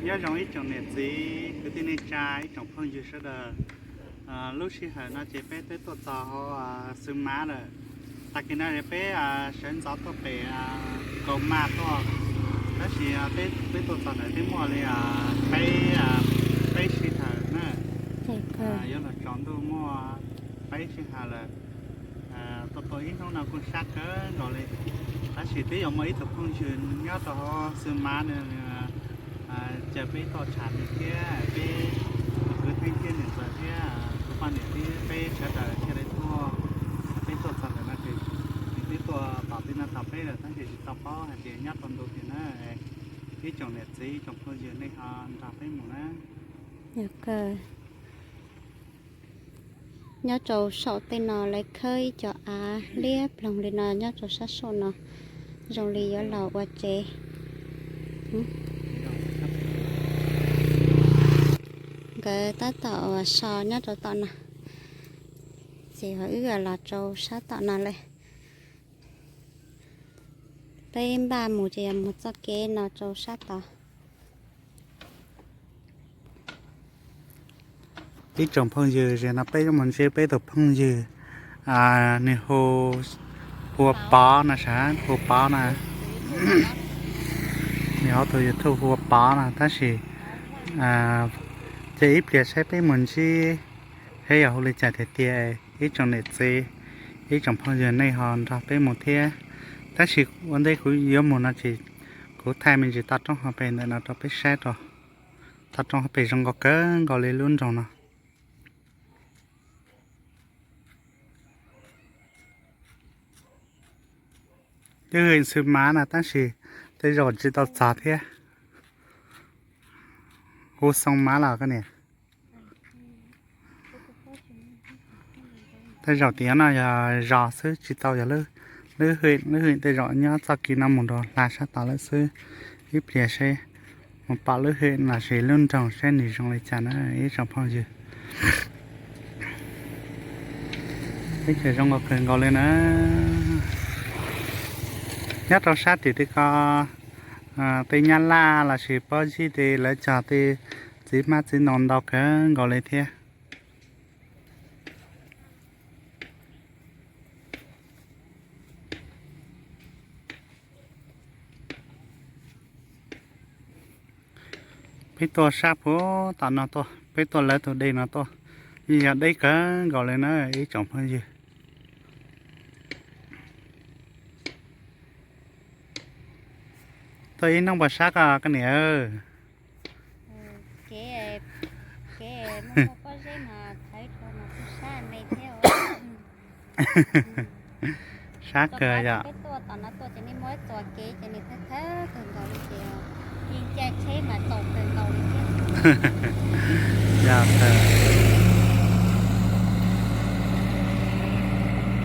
Nyob zoo ib tsoom niam txiv kwv tij neej tsa ib tsoom phooj ywg sawv daws. Lub sij hawm no ces peb twb tuaj txog hauv Xwm Mav lawm. Tag kis no peb sawv ntxov tuaj pem Kaus Maj tuaj, tab sis peb tuaj txog ntawm twb muaj li peb, peb sij hawm na. Yuav luag tsaus ntuj muaj peb sij hawm lawm. Tuaj tua ib hnub no kuj sab kawg nkaus li, tab sis twb yuav muaj ib tug phooj ywg nyob rau hauv Xwm Mav nws caw peb tuaj tsham nws thiab peb tus kwv Theeb thiab niam ntxawm thiab tus poj niam thiab peb sawv daws thiaj li tuaj. Peb tuaj txog ntawm no ces nws twb tuaj tom tej no tau peb lawm tab sis tsis tau paub hais tias nyob rau ntu twg na. Ib tsoom niam txiv ib tsoom phooj ywg nej ho nrog peb mus na. Nyob rau saum tej no lawv khawb ib co av liab ploog li no nyob rau sab saum no, zoo li yuav los ua tsev. Nkawd tab tom so nyob rau tom no, ces wb los rau sab tom no lawm. Peb npaj mus ces yog mus txoj kev no rau sab tod. Ib tsoom phooj ywg, zaum no peb yuav mus ntsib peb tus phooj ywg, nws hu, hu ua Pov no sav, hu ua Pov na. Nws ho tus YouTube hu ua Pov no tab sis ces ib pliag saib peb mus ntsib seb yog hu li cas tiag tiag. Ib tsoom niam txiv, ib tsoom phooj ywg nej ho nrog peb mus thiab. Tab sis ua ntej kuv yuav mus no ces kuv thaij me ntsis toj roob hauv pes ntawm no rau peb saib rau. Toj roob hauv pes zoo nkauj kawg nkaus li lub nroog no. Twb hu Xwm Mav na tab sis tej zaum tsis tau txog thiab. Hu Xoo Mav los koj niam. Tej zaum tias no yog zos xwb tsis tau yog lub hwm, lub hwm tej zaum nyob txoj kev no mus rau hla sab tod lawm xwb. Ib pliag seb mus pom lub hwm lossis lub nroog seb nws zoo li cas na ib tsoom phooj ywg. Teb chaws zoo nkauj kawg nkaus li na. Nyob rau sab tim tej ko, tej Nyab Laj lossis Pob Zeb tej lawv cog tej txiv hmab txiv ntoo ntau kawg nkaus li thiab. Peb tuaj sab puag tom no tuaj, peb tuaj lawv tus dej no tuaj, yeej yog deb kawg nkaus li na ib tsoom phooj ywg. Tuaj ib hnub puas sab koj niam? Sab kawg yom. Yog,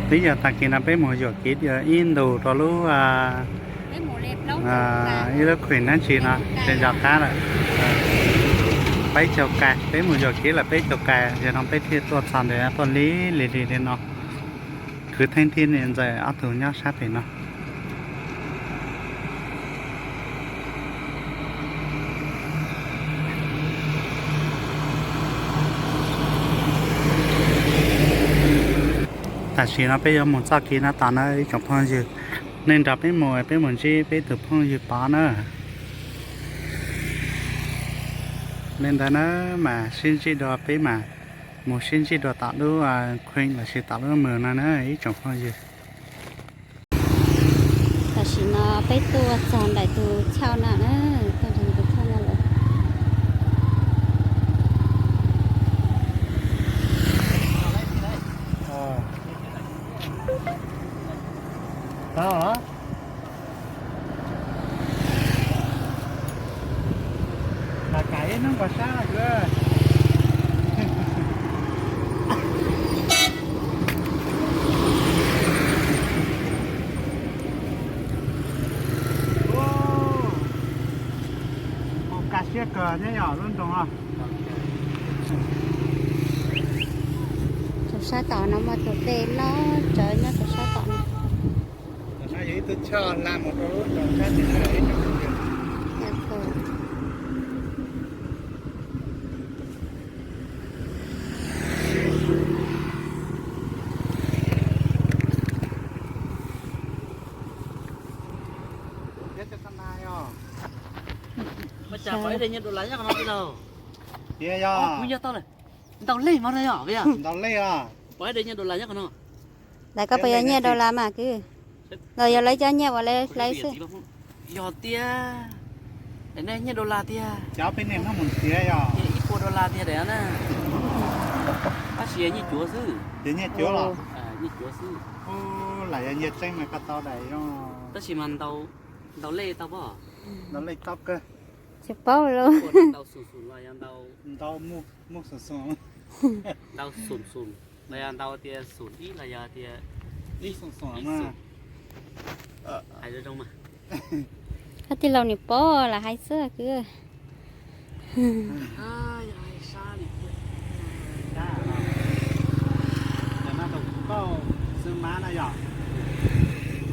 twb yog tag kis no peb mus yuam kev ib ntus rau lub, ib lub kheem dab tsi no ces zov qab lawm. Peb caug kais, peb mus yuam kev lawm peb caug kais, yog no peb thiaj tuaj txog ntawd tuaj li li li li no. Kwv Theeb thiab niam ntxawm ob tug nyob sab pem no. Tam sim no peb yuav mus txoj kev no tom na ib tsoom phooj ywg, nej nrog peb mus, peb mus ntsib peb tus phooj ywg Pov na. Li ntawd na, mas sib ntsib dua peb mas mus sib ntsib dua tom lub kheem lossis tom lub mws no na ib tsoom phooj ywg. Tam sim no peb tuaj txog nraim tus chauj no, tuaj txog tus chauj no lawm. Ua, kaj siab kawg thiab yog lub nroog no. Rau sab tom no muaj tus dej loj tsawv nyob rau sab tom no. Tam no yog ib tug choj hla mus rau lub nroog sab tim no. Ua cas pom ib daim nyiaj dollar nyob qhov no tij laug? Tiag yog. Kuv nco tau lawm. Ntau lej mas no yog, ntau lej os. Pom ib daim nyiaj dollar nyob qhov no. Lawv koj puas yog nyiaj dollar mas kwv? Los yog lawv cov nyiaj uas lawv hlais xwb. Yog tiag. Daim no nyiaj dollar tiag. Cov peb niam muab mus nrhiav yog. Ib puas dollar tiag daim na. Tab sis yog nyiaj cuav xwb. Yog nyiaj cuav los? Nyiaj cuav xwb. Lam yog nyiaj tseeb mas koj tau daim zoo. Tab sis mas ntau lej tau pob. Ntau lej tau kawg. Tsis paub lauj. Ntau xum xum los yog ntau, ntau muaj xum xum, ntau xum xum los yog ntau tias xum ib los yog tias ib xum xum mas. Hais zoo zoo mas. Koj tij laug nws paub lam hais xwb kwv.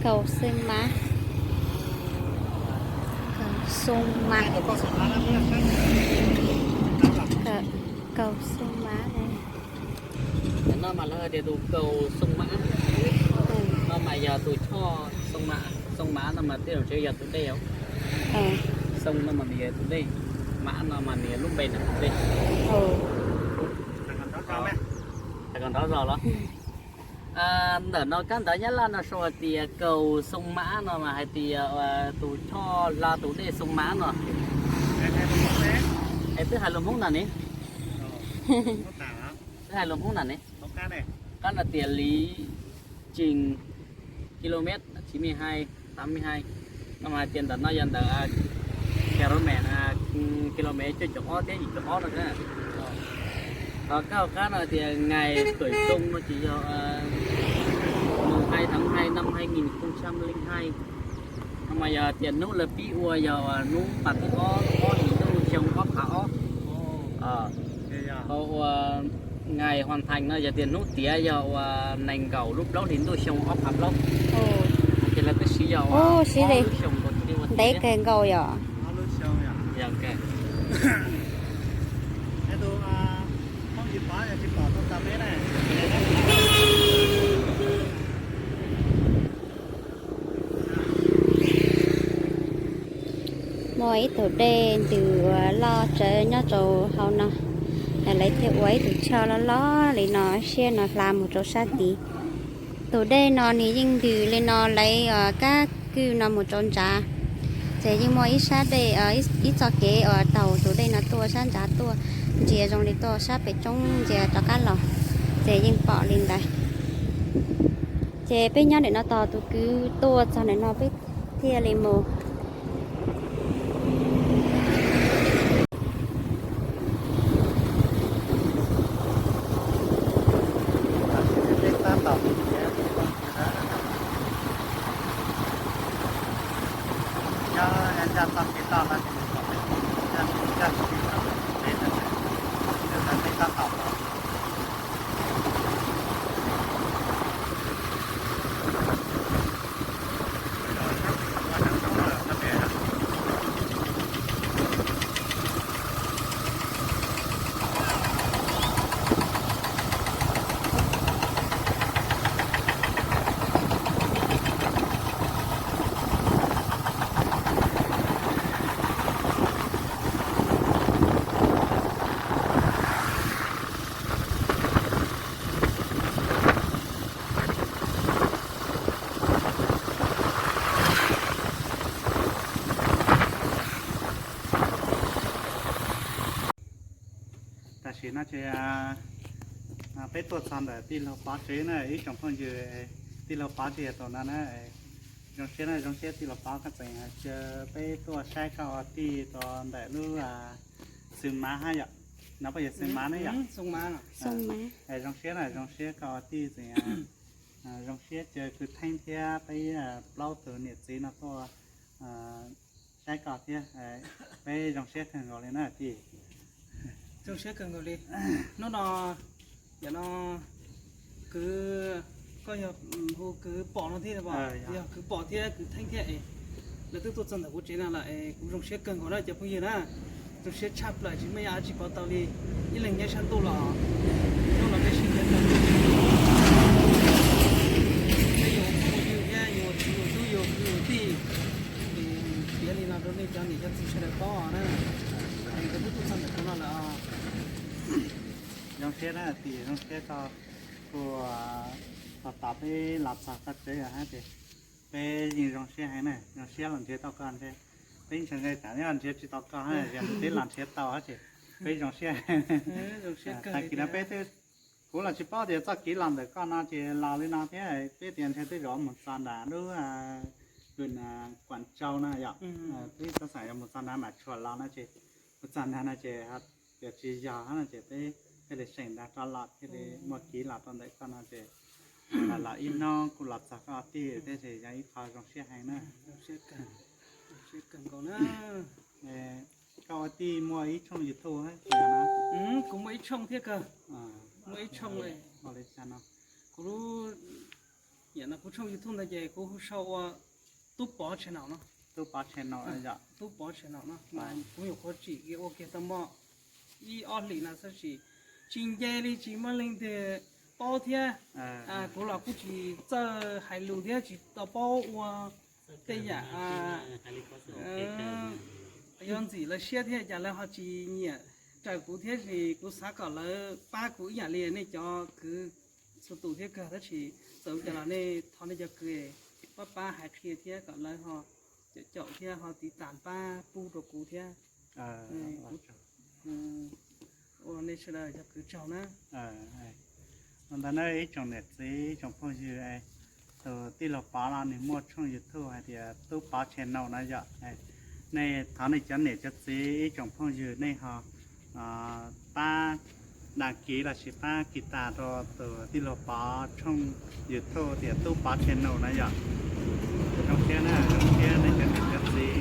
Kaum xwb mas, kaum xwb mas, kaum xwb mas. Cov no mas lawv hais tias tus kaus xoo mab, no mas yog tus choj xoo mab, xoo mab no mas tej zaum tseem yog tus dej os. Xoo no mas nws yog tus dej, mab no mas nws yog lub npe ntawm tus dej. Hais kom nrov zog los. Ntawm no kab ntawv Nyab Laj no sau hais tias kaus xoo mab no mas hais tias tus choj hla tus dej xoo mab no. Es twb hais lus Hmoob na ne. Twb hais lus Hmoob na ne. Qab no tias lý trình km chín mươi hai, tám mươi hai. No mas hais tias ntawm no yog ntawm kilomet, kilomet cuaj caum ob thiab yim caum ob no. Ho kab hauv qab no tias ngày khởi công no ces yog mùng hai tháng hai năm hai nghìn không trăm lẻ hai. No mas yog tias hnub lawv pib ua yog hnub pas thib ob, ob hlis ntuj xyoo ob phav ob. Ho ua ngày hoàn thành no yog tias hnub tiav yog ua nees nkaum lub plaub hlis ntuj xyoo ob phav plaub. Ces lawv twb siv yog ua ob lub xyoo ntev kawg nkaus yom. Muaj ib tug dej ntws uas loj tsawv nyob rau hauv no, lawv thiaj ua ib tug choj loj loj li no, siab no hla mus rau sab tid. Tus dej no nws yeej ntws li no, lawv kab kwj no mus rau ntsav, ces yeej muaj ib sab dej, ib txoj kev uas taug tus dej no tuaj sab ntsav tuaj, ntsia zoo li tuaj sab pem roob ntsia rov qab los, ces yeej pom li ntawd. Ces peb nyob ntawm no tos tus kwv tuaj txog ntawm no peb thiaj li mus. Tam sim no ces peb tuaj txog ntawm tij laug Pov tsev na ib tsoom phooj ywg, tij laug Pov tsev yog tus no na. Zoo siab na, zoo siab tij laug Pov koj tseem caw peb tuaj saib koj ua tij rau ntawm lub Xoo Mav hab yom. No puas yog Xoo Mav ne yom? Zoo siab na, zoo siab koj ua tij tseem zoo siab caw kwv Theeb thiab peb plaub tug niam txiv no tuaj saib koj thiab. Peb zoo siab kawg nkaus li na tij. Zoo siab kawg nkaus li. Hnub no, yam no kwv, koj yog hu kwv Pom no thiab, yog kwv Pom thiab kwv Theeb thiab es lawv twb tuaj txog ntawm kuv tsev no lawm es kuv zoo siab kawg nkaus na cov phooj ywg na. Zoo siab tshaj plaws tsis muaj ib yam dab tsi pauv tau li. Ib leeg nyob sab ntuj los hnub no peb sib ncaim tau, peb yuav ua phooj ywg thiab yuav ua txiv ua tub yuav kwv ua tij. Piav li no rau nej cov niam cov txiv sawv daws paub na. Zoo siab na, tim zoo siab tau kuv tos tos peb los txog koj tsev lawm hab ces peb yeej zoo siab heev na, zoo siab los nrhiav tau koj ntshe. Peb ntshai ntshe tsam yog nrhiav tsis tau koj, yog peb los nrhiav tau ces peb zoo siab. Tag kis no peb, kuv los tsis paub tias txoj kev los ntawm koj no ces los li no thiab, peb tias ntshe twb yuav mus txog nram lub Kuam Tsau na yom, peb xav xav yuav mus txog nrad mam tshuam los no ces mus txog nrad no ces yog tsis yog no ces peb thiaj li seem nrad rov los thiaj li muaj kev los rau ntawm koj no ces los ib hnub kuj los txog koj tij thiab ces yog ib qho zoo siab heev na. Koj ua tij muaj ib tshooj YouTube? Kuv muaj ib tshooj thiab kawg, muaj ib tshooj li no. Kuv lub, no kuv tshooj YouTube ntawd ces kuv hu sau ua Tub Pov Channel no. Tub Pov Channel no, Tub Pov Channel no mas kuv nyuam qhuav tsim ua kiag tau muaj ib ob hlis no xwb, tsis, tsis nce li, tsis muaj leej twg paub thiab. Kuv los kuj tsis txawj hais lus thiab tsis tau paub ua tej yam yuav ntxim lawv siab thiab cas lawv ho tsis nyiam raws kuv thiab, kuv xav kom lawv pab kuv ib yam li nej cov kwv txhua tus thiab kawg, tab sis txawm ua cas los nej thov nej cov kwv pab pab hais qhia thiab kom lawv ho caum caum thiab ho tiv tas pab pub rau kuv thiab. Ua nej sawv daws cov kwv tsaug na. Ntawd na ib tsoom niam txiv ib tsoom phooj ywg, tus tij laug Pov no nws muaj tshooj YouTube hais tias Tub Pov Channel no yom. Nej thov nej cov niam cov txiv ib tsoom phooj ywg nej ho pab đăng ký los sis pab kis tas rau tus tij laug Pov tshooj YouTube tias Tub Pov Channel no yom. Zoo siab na, zoo siab nej cov niam cov txiv,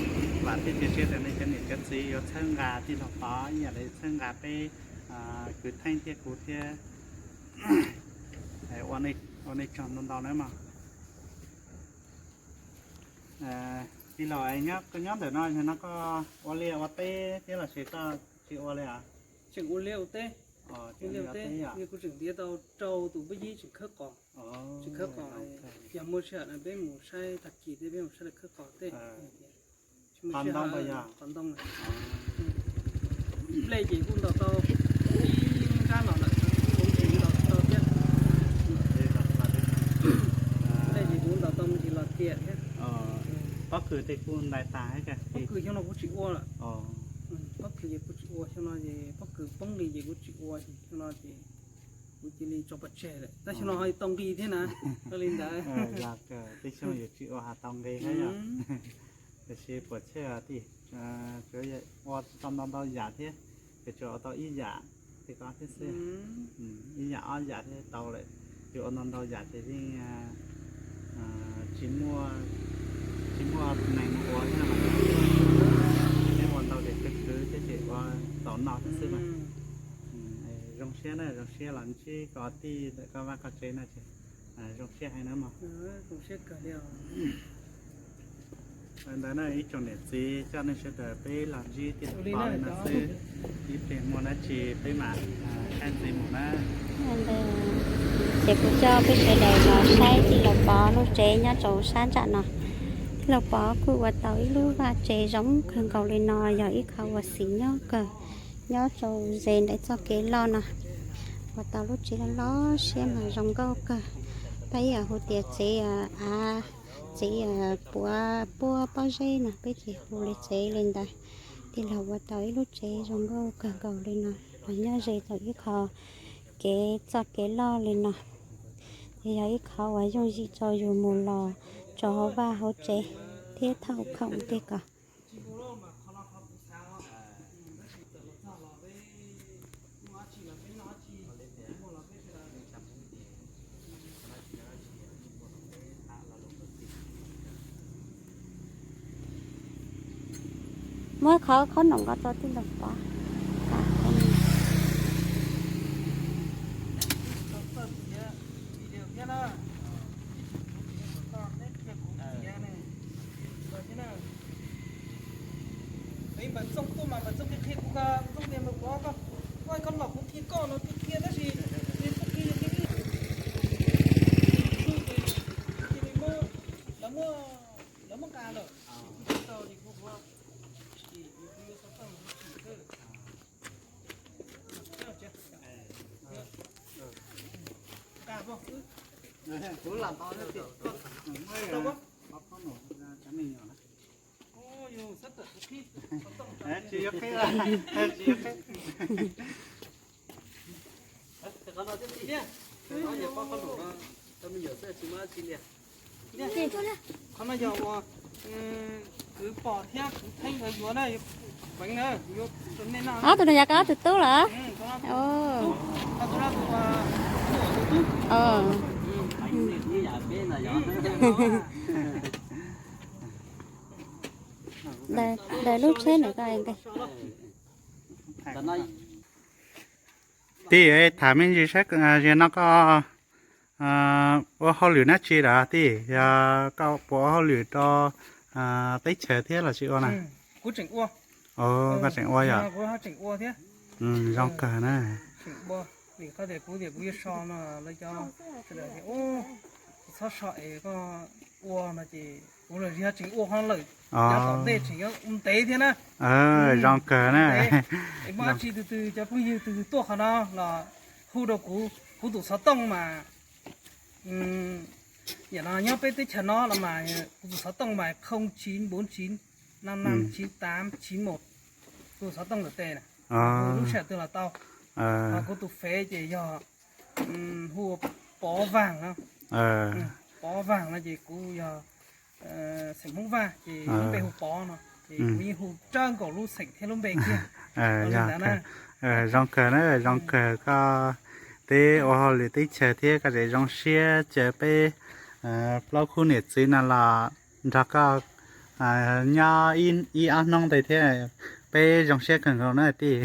vam thiab cia siab tias nej cov niam cov txiv yuav txhawb nqa tij laug Pov ib yam li txhawb nqa peb kwv Theej thiab kuv thiab. Ua nej tsaug ntau ntau nawb mog. Tij laug, koj nyob ntawm no, no koj ua liaj ua teb thiab los sis koj tsis ua li os? Tseem ua liaj ua teb. Ua liaj ua teb, kuv tseem ntiav tau rau tus pab yib tseem khawb qos, tseem khawb qos, yog muaj sij hawm no peb mus saib, tag kis thiab peb mus saib lawv khawb qos tej. Qos ntoo los yog? Qos ntoo. Nplej ces kuj ntaus tau ib nrab los lawm, kuv tsis ntaus tau thiab. Nplej ces kuv ntaus tau me ntsis los tiam thiab. Pob kws tej kuj ntais tas thiab. Pob kws xyoo no kuv tsis ua lawm. Pob kws ces kuv tsis ua xyoo no ces pob kws poob li ces kuv tsis ua, xyoo no ces kuv cia li tso pov tseg lawm, tab xyoo no ho tau nqi thiab na. Li ntawd. Yog kawg tej xyoo yus tsis ua ho tau nqi thiab yom. Tiam sis puas tsawg tij, tsuas ua tsis tau ntau ntau yam thiab, ces tsuas ua tau ib yam tej ko thiab xwb. Ib yam ob yam thiab tau lawm, yus ua ntau ntau yam ces yeej tsis muaj, tsis muaj neeg ua thiab, yeej ua ntau ces khwv khwv thiab ces ua tau noj thiab xwb mas. Zoo siab na, zoo siab los ntsib koj tij ntawm koj vaj koj tsev no ces zoo siab heev na mog. Ntawd na ib tsoom niam txiv coj nej sawv daws peb los ntsib tij laug Pov li no xwb, ib pliag muaj dab tsi peb mam saib ntxiv mus na. Ces kuv coj peb sawv daws los saib tij laug Pov lub tsev nyob rau sab nram no. Tij laug Pov kuj ua tau ib lub vaj tsev zoo kawg nkaus li no, yog ib qho uas xis nyob kawg, nyob rau ze ntawm txoj kev loj no. Ua tau lub tsev loj loj siab mas zoo nkauj kawg. Peb yam hu tias tsev av, tsev puav puab pob zeb no peb ces hu li tsev li ntawd. Tij laug ua tau ib lub tsev zoo nkauj kawg nkaus li no, los nyob ze rau ib qho kev txoj kev loj li no. Ces yog ib qho uas yooj yim rau yus mus los rau hauv vaj hauv tsev thiab thauj khoom tej ko. Muab qhov khob noom nqa rau tij laug Pov. Npawg Txooj tuaj mas Npawg Txooj qhia qhia kuv, Txooj tias Npawg Pov, koj, koj los kuv qhia koj no, qhia qhia tab sis nws txoj kev yog kev ib, lawv muab, lawv muab nqa lawm, kuv tsis tau ces kuv, kuv, kuv yuav xov tooj kuv tsim xwb. Kuv lam tau, tsis yuav qhib, tsis yuav qhib. Qhov no yog ua kwv pom thiab kwv theeb nkawd yuav na, peev na, yuav rau nej noj. Ob tug no yog koj ob tug tub lawm? Daws lub tsheb ntawm koj nqe. Tij, tham me ntsis saib, zaum no koj ua hauj lwm dab tsi lawm tij? Yog koj puas ua hauj lwm rau teb chaws thiab los tsis ua na? Koj tseem ua yom? Zoo kawg na. Kuv tias kuv yuav so no lawv cov sawv daws tias txhob so es koj ua no ces kuv los yog tseem ua qhov lawm, cov tom ntej tseem yuav ua ntev thiab na. Zoo kawg na. Es muaj dab tsi tus twg cov phooj ywg tus twg tuaj qhov no los hu rau kuv, kuv tus xov tooj mas, yam no nyob peb teb chaws no los mas kuv tus xov tooj mas không chín bốn chín năm năm chín tám chín một, tus xov tooj ntawm tes na, lub sij hawm twg los tau. Ho kuv tus fev ces yog hu Pov Vaag no. Pov Vaag no ces kuv yog xeem Hmoob Vaj ces lub npe hu Pov no, ces kuv yeej hu tsawg nkaus lub xeem thiab lub npe kiag. Zoo kawg na, zoo kawg koj twb ua hauj lwm teb chaws thiab koj tseem zoo siab caw peb plaub khub niam txiv no los nrog koj nyob ib ob hnub ntawd thiab, peb zoo siab kawg nkaus na tij.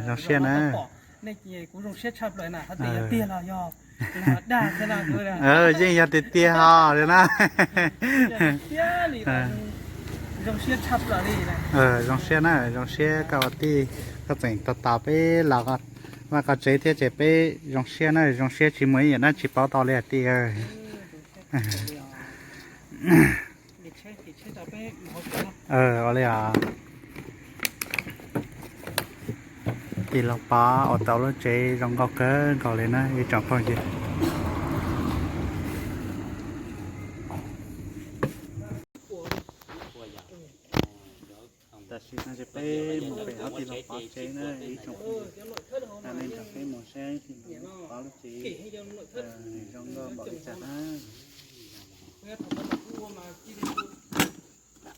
Zoo siab na. Kuv zoo siab tshaj plaws na, hais tias yog tiag los yog dag thiab na. Yeej yog tiag tiag ho na. Zoo siab tshaj plaws li. Zoo siab na, zoo siab koj ua tij, koj tseem tos tos peb los vaj koj tsev thiab ces peb zoo siab na, zoo siab tsis muaj ib yam dab tsi pauv tau li tij. Ua li os. Tij laug Pov ua tau lub tsev zoo nkauj kawg nkaus li na ib tsoom phooj ywg. Tam sim no ces peb mus pem hauv tij laug Pov tsev na ib tsoom phooj ywg. Nej nrog peb mus saib tij laug Pov lub tsev zoo nkauj npaum li cas na.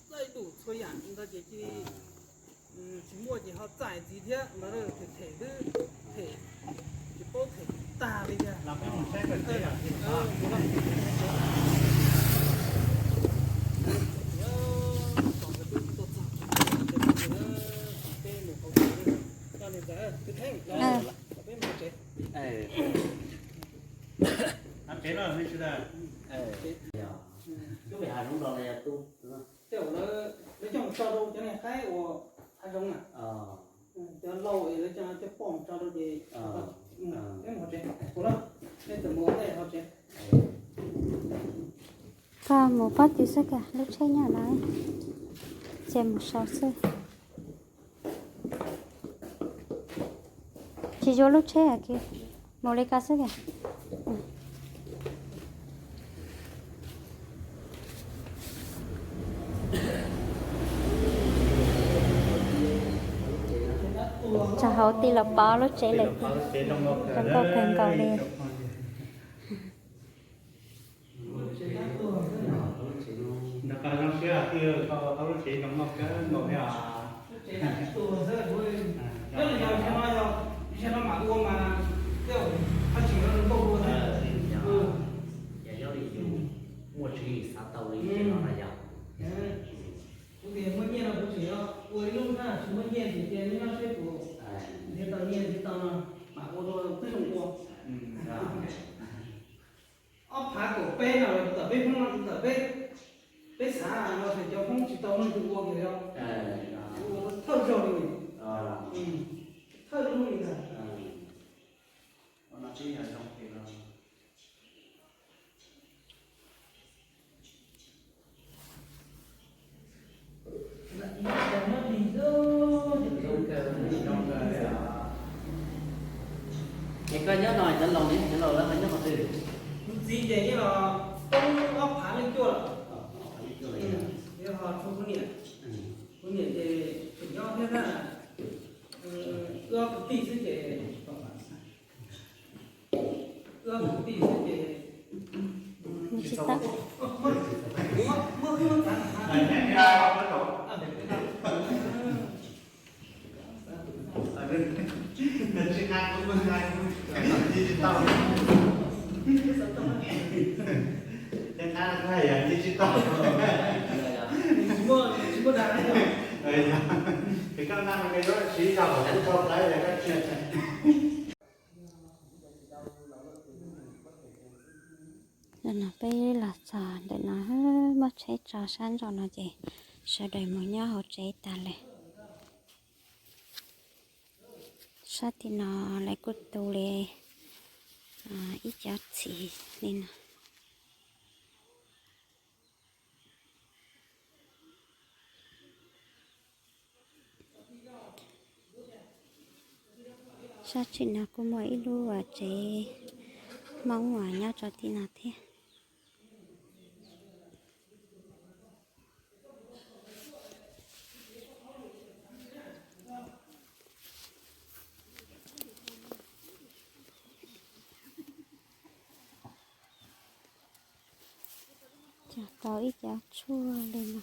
Txaij dum txhua yam ntawd ces cia li tsis muaj ces ho txais ntxiv thiab no, them them xwb, them tsis paub them tag li thiab. Tej zaum lawv coj mus tso rau cov niag qaib uas hav zoov na, cov lau es lawv coj coj poj mus tso rau ces peb mus tsev, nej tawm mus ua ntej hauv tsev. Koj mus pob tw xwb kawg, lub tsheb nyob no, ces mus sau xwb. Tsis yuav lub tsheb kiag, mus li ko xwb kawg. Txog hauv tij laug Pov lub tsev lawm, zoo nkauj kawg nkaus li. Nrog koj zoo siab tij, koj tau lub tsev zoo nkauj kawg nkaus li os. Yog li yus muaj tsev xav tau li no yog. Kuv tias muaj nyiaj no kuv tseem ua ib lub na, tsis muaj nyiaj ces cia nyob seb puas nrhiav tau nyiaj nrhiav tau no mam ua rau twb zoo ua. Ob phav kaum peb no tawm peb Hmoob no tawm peb, peb xav no tias cov Hmoob tsis tau neeg twg ua kiag li. Ua thawj zaug li, thawj zaug li ntag. Es koj nyob no cov Cov laus ne, cov laus lawv ho nyob qhov twg? Kuv txiv ces nyob los poob ob phav leej cuaj lawm. Yog ho tshuav kuv niam, kuv niam ces tseem nyob thiab na. Wb ob kwv tij xwb ces, wb ob kwv tij xwb ces, tsis tau. Peb los txog ntawm no, muab tsheb tso sab nraum no ces sawv daws mus nyob hauv tsev tas lawm. Sab tim no lawv kuj tu li ib cov txiv li no. Sab tim no kuj muaj ib lub tsev Hmoob uas nyob rau tim no thiab. Cog tau ib cov tshuaj li no.